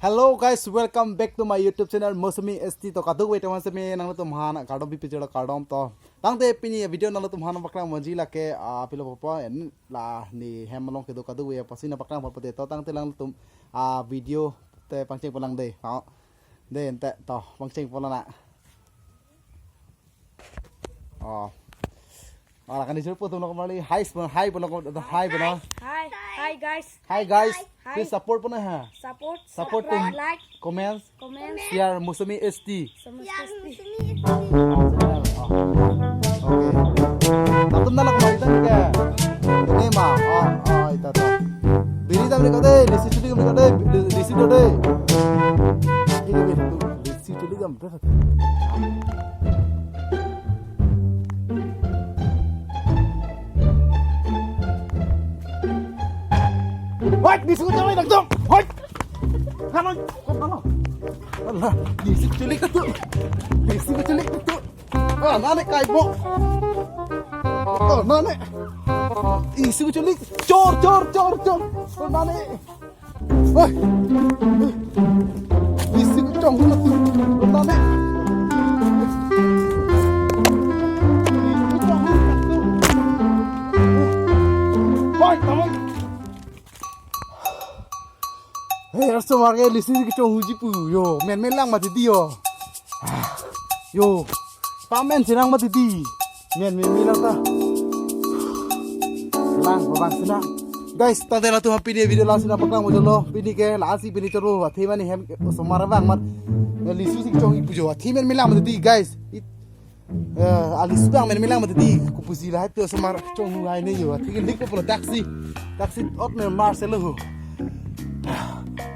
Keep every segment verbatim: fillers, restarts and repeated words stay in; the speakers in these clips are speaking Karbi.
Hello guys, welcome back to my YouTube channel Mosumi S T. To kadokave teman seme nangtum aphan kardom pipi jelo, kardom to. Tangte pini video nangtum aphan paklang ponji lake, ah, pilo popo en la ne hem along kedo kadokave apotsi nangpaklang ponpo de to. Tangte nangtum, ah, video te pangcheng pon lang de. Oh. De ente to pangcheng pon lang. Oh. Ala kan disuruh putum lo kembali. Hi, semua. Hi, pulo ko, hi, pulo. Hi, hi guys. Hi, guys. Hi. Please support pulo ha. Support, Support support, tum. Like, Comments. Comments. Share Mosumi S T. Sama Ya, S T. Mosumi S T. Oh. Okay. Latum na lang kembali tadi ke. Ini mah. Oh, oh, itu tuh. Biri tadi kau deh, lisi tadi kau deh, lisi tadi. Ini, ini, tuh. Lisi tadi kau deh. Hoi, lisi ko chawai nangtum. Hoi. Halo, halo. Alah, lisi ko chuli katu. Lisi ko chuli katu. Ah, nane kai po. Oh, nane. Lisi ko chuli. Chor, chor, chor, chor. Oh, nane. Oi. Lisi kechong dulu tuh. Bentar nih. Lisi kechong dulu tuh. Oi, taman. Hei, asomar ke lisi kechong huji pu. Yo, men men lang mati di yo. Yo, pamen sinang mati di. Men men men lang ta. Lang, bang sinang. Guys, tangte latum pini video lasi nangpaklang mo jolo. Pini ke lasi pini choro. Athe mane hem osomar bang mat. Lisi si chong ipu jo. Athe men men lang mati di, guys. It, eh, alisi bang men men lang mati di. Kopusi lahai tu osomar chong hu hai ne yo. Athe ke lik po taxi. Taxi ot ne mar selo ho.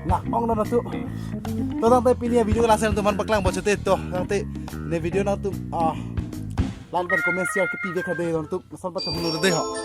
Nak ong na tu. To tangte pini video lasi nangtum aphan paklang ponchot te to. Tangte ne video nangtum, ah, like dan comment share kepi vek ha de nangtum. Lason pachong lo de ho.